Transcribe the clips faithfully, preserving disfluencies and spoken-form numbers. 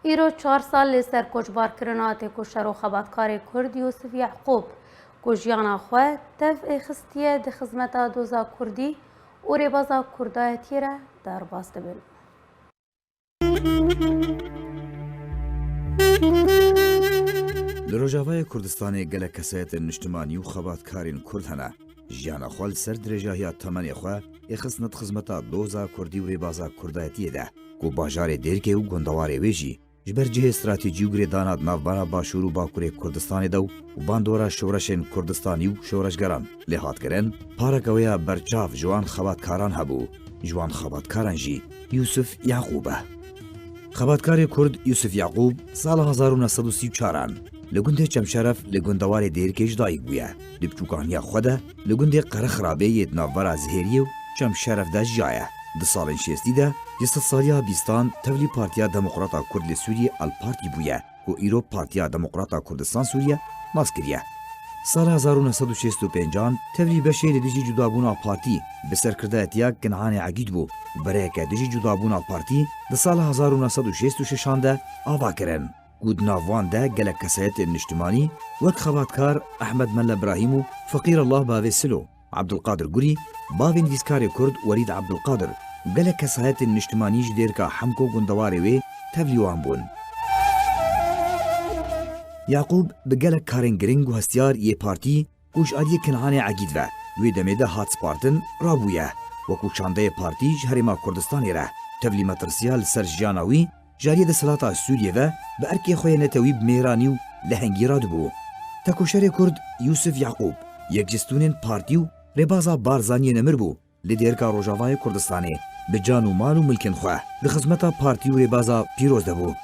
Îro çar sal li ser koçbarkirina têkoşer û xebatkarê Kurd Yûsif Yaqûb, ku jiyana xwe tev êxistiye di xizmeta doza Kurdî û rêbaza Kurdayetiyê re derbas dibin. Li Rojavayê Kurdistanê gelek kesayetên niştimanî û xebatkarên Kurd hene. Jiyana xwe li ser dirêjahiya temenê xwe êxistine di xizmeta doza Kurdî û rêbaza Kurdayetiyê de, ku bajarê Dêrikê û gundewarê wê jî ji ber cihê stratejî û girêdana di navbera Başûr û Bakurê Kurdistanê de û bandora şoreşên Kurdistanî û şoreşgeran lê hat kirin, pareke wê ya berçav ji wan xebatkaran hebû. Ji wan xebatkaran jî Yûsif Yaqûb e. Xebatkarê Kurd Yûsif Yaqûb sala hezar û neh sed û sî û çaran li gundê Çemşeref li gundewarê Dêrikê ji dayik bûye. Di biçûkaniya xwe de li gundê Qerexirabê yê di navbera Zihêriyê û Çemşeref de jiyaye. Di salên şêstî de ji sedsaliya bîstan tevlî Partiya Demokrata Kurd li Sûriyê, Al Partî, bûye, ku îro Partiya Demokrata Kurdistan Sûriye nas kiriye. Sala hezar û neh sed û şêst û pêncan tevlî beşê li dijî cudabûna partî bi serkirdayetiya Kinanê Egîd bû û bereyeke dijî cudabûna partî di sala hezar û neh sed û şêst û şeşan de ava kirin, ku di nav wan de gelek kesayetên niştimanî wek xebatkar Ehmed Melle Birahîm û Feqîrullah Bavê Silo, Abdulkadir Gurî, bavê nivîskarê Kurd Welîd Abdulkadir û gelek kesayetên niştimanî ji Dêrika Hemko gundewarê wê tevlî wan bûn. Yaqûb bi gelek karên giring û hestiyar yê partî ku ji aliyê Kinanê Egîd ve di wê demê de hat spartin, rabûye. Wekû çandeyê partî ji Herêma Kurdistanê re tevlî metirsiya li ser jiyana wî ji aliyê desthilata Sûriyê ve bi erkê xwe yê netewî bi mêranî û lehengî radibû. Tekoşerê Kurd Yûsif Yaqûb yek ji stûnên partî û rêbaza Barzaniyê nemir bû. Li Dêrika Rojavayê Kurdistanê bi can û mal û milkên xwe di xizmeta partî û rêbaza pîroz de bû.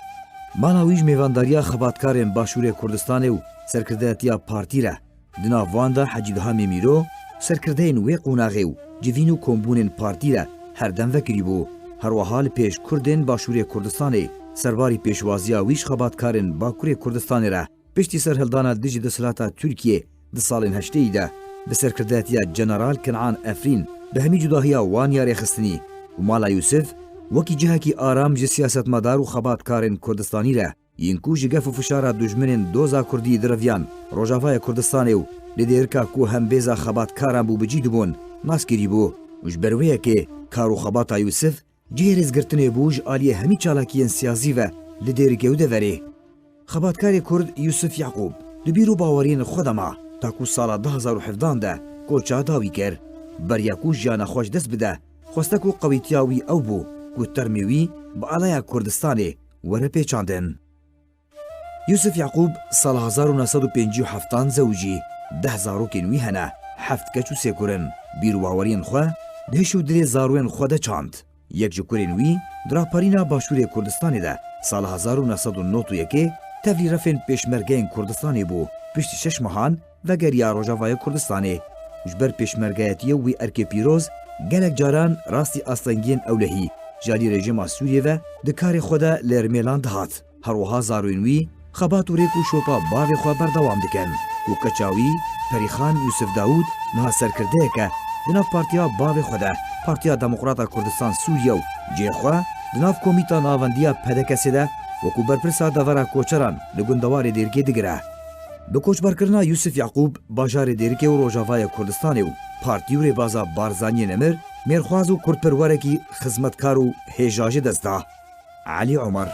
Mala wî ji mêvandariya xebatkarên Başûrê Kurdistanê û serkirdayetiya partî re, di nav wan de Hecî Dihamê Mîro, serkirdeyên wê qonaxê û civîn û kombûnên partî re herdem vekirî bû. Her wiha li pêş Kurdên Başûrê Kurdistanê, serbarî pêşwaziya wî ji xebatkarên Bakurê Kurdistanê re, piştî serhildana dijî desthilata Tirkiyê di salên heştêyî de, bi serkirdayetiya General Kinan Efrîn, bi hemî cudahiya wan ya rêxistinî û mala Yûsif wekî cihekî aram ji siyasetmedar û xebatkarên Kurdistanî re, yên ku ji gef û fişara dijminên doza Kurdî direviyan Rojavaya Kurdistanê û li Dêrika ku hembêza xebatkaran bû bi cî dibûn, nas kirî bû û ji ber wê yekê kar û xebata Yûsif cihê rêzgirtinê bû ji aliyê hemî çalakiyên siyasî ve li Dêrikê û deverê. Xebatkarê Kurd Yûsif Yaqûb di bîr û baweriyên xwe de ma, ta ku sala du hezar û hevdan de koça dawî kir. Beriya ku jiyana xwe ji dest bide, xweste ku qewîtiya wî ew bû ku termê wî bi alaya Kurdistanê were pêçandin. Yûsif Yaqûb sala hezar û neh sed û pêncî û heftan zewicî, deh zarokên wî hene, heft keç û sê kur in. Bîr û baweriyên xwe di hiş û dilê zarûyên xwe de çand. Yek ji kurên wî di raperîna Başûrê Kurdistanê de sala hezar û neh sed û nod û yekê tevlî refên pêşmergeyên Kurdistanê bû. Piştî şeş mehan vegeriya Rojavayê Kurdistanê. Ji ber pêşmergeyetiyê û wî erkê pîroz gelek caran rastî astengiyên ewlehî ji alî rejîma Sûriyê ve di karê xwe de li rmêlan dihat. Her wiha zarûyên wî xebat û rêk û şopa bavê xwe berdewam dikin ku keça wî Perîxan Yûsif Dawûd niha serkirdeyek e di nav partiya bavê xwe de, Partiya Demokrata Kurdistan Sûriye û cihê xwe di nav Komîta Navendiya P D K'ê de wekû berpirsa devera koçeran li gundewarê Dêrikê digire. Bi koçberkirina Yûsif Yaqûb, bajarê Dêrikê û Rojavayê Kurdistanê û partî û rêbaza Barzaniyê nemir, mêrxwaz û kurdperwerekî xizmetkar û hêja ji dest da. Elî Omer.